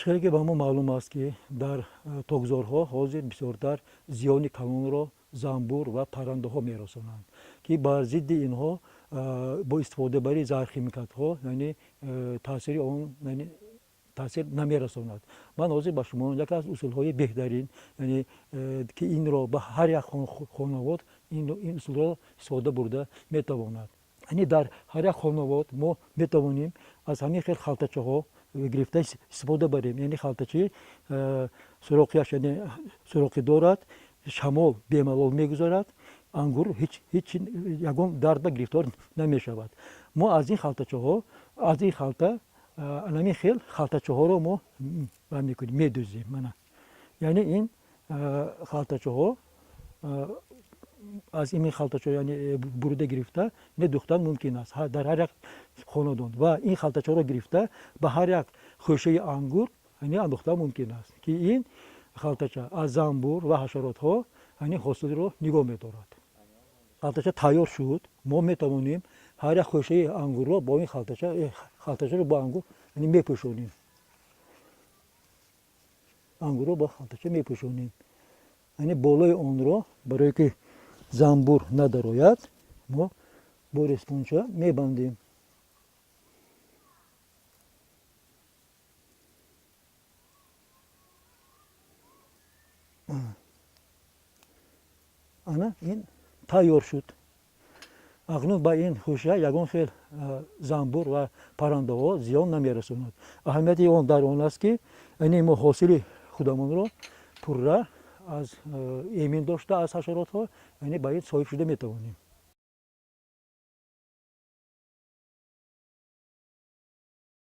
Чӣ ки ба мо маълум аст, ки дар токзорҳо ҳозир бисёртар зиёни калонро занбур ва паррандаҳо мерасонанд, ки бар зидди инҳо бо истифодабарии заҳрхимикатҳо, яъне таъсири он, яъне таъсир намерасонад. Ман ҳозир ба шумо яке аз усулҳои беҳтарин, яъне ки инро ба ҳар як хонавод ин усулро истифода бурда метавонад. Яъне дар ҳар як хонавод мо метавонем аз ҳамин хел халтачаҳо гирифта истифода барем. Яъне халтачаи суроқияш, яъне суроқӣ дорад, шамол бемалол мегузарад, ангур ҳеҷ ягон дард ба гирифтор намешавад. Мо аз ин халтачаҳо, аз ин халта анамин хел халтачаҳоро мо мекунем, медӯзем. Мана, яъне ин халтачаҳо, аз ин халтачаҳо, яъне бурида гирифта духтан мумкин аст дар ҳар як хонадон ва ин халтачаҳоро гирифта ба ҳар як хӯшаи ангур, яъне андохтан мумкин аст, ки ин халтача аз занбур ва ҳашаротҳо, яъне ҳосилро нигоҳ медорад. Халтача тайёр шуд, мо метавонем ҳар як хӯшаи ангурро бо ин халтача, халтачаро бо ангур, яъне мепӯшонем, ангурро бо халтача мепӯшонем, яъне болои онро барое ки занбур надарояд, мо бо респонча мебандем. Ана ин тайёр шуд. Акнун ба ин хӯша ягон хел занбур ва паррандаҳо зиён намерасонад. Аҳамияти он дар он аст, ки яъне мо ҳосили худамонро пурра аз эмин дошта аз ҳашаротҳо, яъне ба ин соҳиб шуда метавонем.